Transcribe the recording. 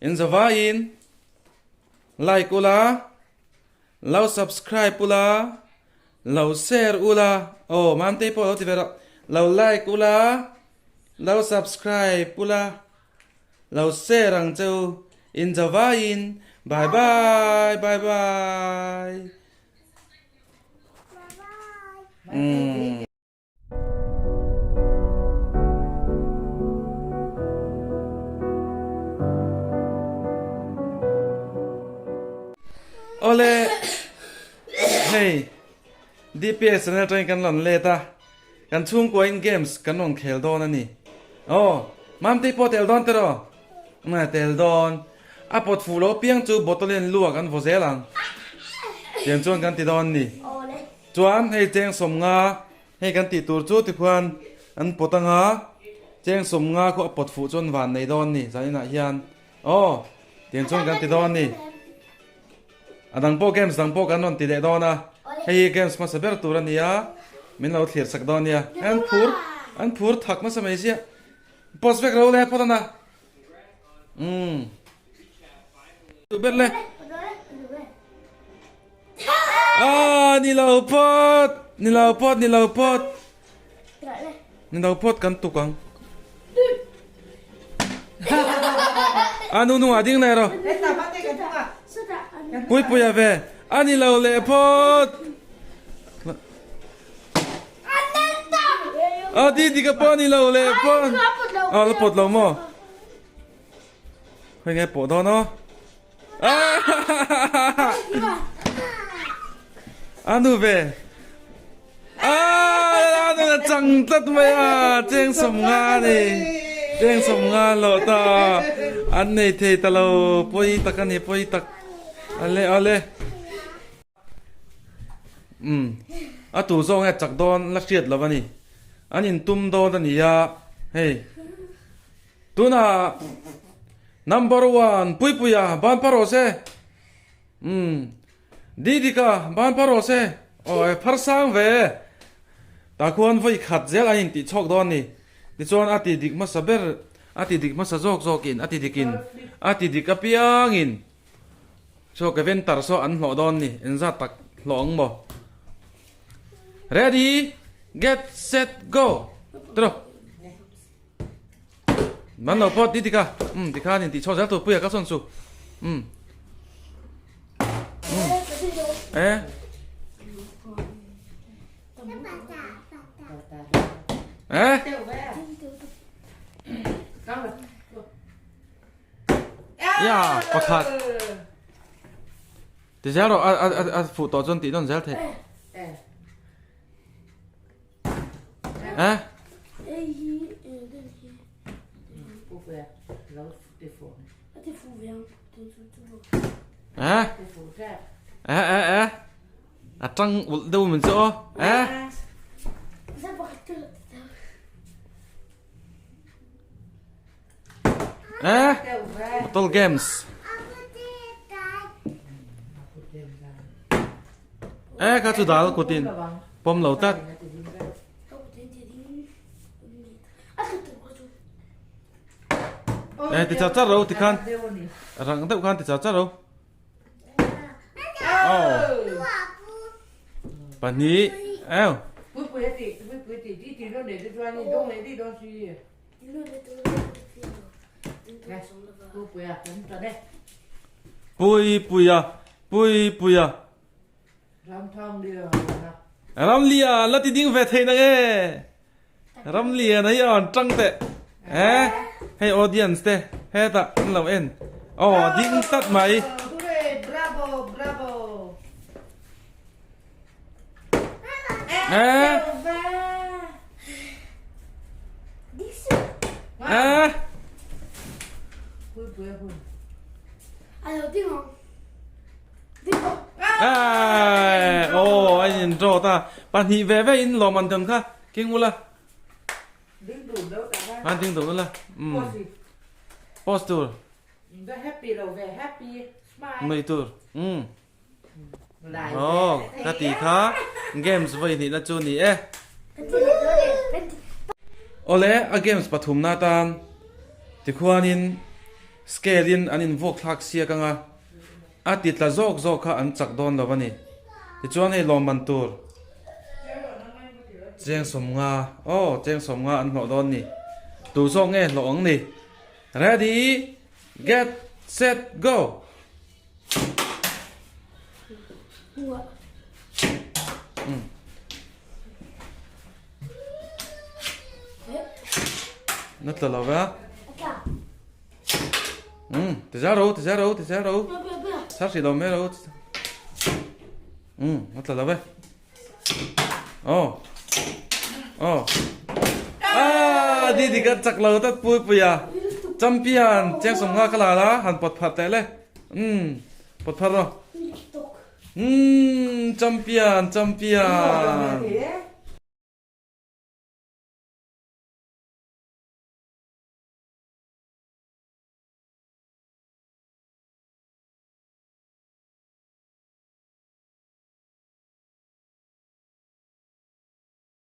In zavaiin like ula, lo subscribe ula, lo share ula, aw Mamtei pawh lo ti ve rawh, lo like ula, lo subscribe ula, lo share ang che u. In zavaiin bye bye bye bye. Umm. Awle hei DPS channel atangin kan rawn let a, kan chhungkua in games kan rawn khel dawn a ni. Aw Mamtei pawh tel dawn tiraw? Nge tel dawn. A pawt fuh lo piang chu bottle in lu ah kan vaw zel ang. Tiang chuan kan ti dawn a ni. Chuan hei cheng sawmnga hei kan tih tur chu tikhuan an pawt anga cheng sawmnga khu a pawt fuh chuan van nei dawn ni zan inah hian aw tiang chuan kan ti dawn ni a dang pawh games dang pawh kan rawn ti leh dawn a hei hi games hmasa ber tur a ni a min lo thlir sak dawn nia an phur an phur thak nasa mai ziah post vek ro le phawt ana umm tu ber le. Ah, ni lo phawt, ni lo phawt, ni lo phawt. Ni lo phawt kan tuk ang. A nu nungah ding leh rawh. Pui pui a ve. A ni lo leh phawt. A di di ka pawh ni lo leh phawt. A la pawt lo maw? Hei nge pawh dawn aw. A nu ve. A nu na chang tlat mai a cheng sawm nga ni. Cheng sawm nga lawh ta. An nei thei ta lo pawi tak a ni pawi tak. Ale ale. Umm a tu zawk nge chak dawn la hriat lo a ni. An in tum dawn a ni a hei. Tunah number one Puipuia ban phar rawh se. Umm Didika ban phar rawh se. Aw e phar sang ve. Tah khuan vawi khat zel an intih chhawk dawn a ni. Tichuan a ti dik hmasa ber a ti dik hmasa zawk zawkin a ti dikin a ti dik apiangin Chaw Kevin tar saw an hlawh dawn ni, engzat tak hlawh ang maw? Ready, get, set, go! Tiraw. Man lo pawh ti tika, um tikhan in tih chhuak zel tur puia ka sawn chu. Um. Um. Eh. Eh. Ya, pakhat. Ti zel rawh, a a a fuh tawh chuan tih nawn zel theih. Eh? Eh? Eh eh eh. A tang ulh deuh min chu aw. Eh? Eh? Bottle games. Eh, kha chu dal kutin pawm lo tlat. Eh, ti char char ro ti khan. Rang deuh khan ti char char ro. Oh. Pahnih. Eo. Pui puia pui puia Ramlia la ti ding ve thei na nge Ramlia na hi an tang teh eh hei audience te hetah an lo en aw ding tlat mai Eh. Eh. Eh, oh, anh in draw ta. Pahnih ve ve in lawm an tam kha. King ula. An ding dun ula. Um. Post tur. Nui tur. Um. Aw ka ti kha games vawi hnihna chu ni e. Awle a games pathumna atan tikhuanin. Scale in an invuak thlak siak anga a ti tla zawk zawk kha an chak dawn lo a ni. Tichuan hei lawmman tur cheng sawmnga aw cheng sawmnga an hlawh dawn ni. Tu zawk nge hlawh ang ni? Ready get set go! Na tla lo ve a. Um, ti zel ro, ti zel ro, ti zel ro. Char hrih lo mai ro. Um, na tla lo ve. Oh. Oh. Ah, di di ka chak lo tat pui pui a. Champion, cheng som nga ka la la, han pot phat teh le. Um, pot phat ro. Um, champion, champion.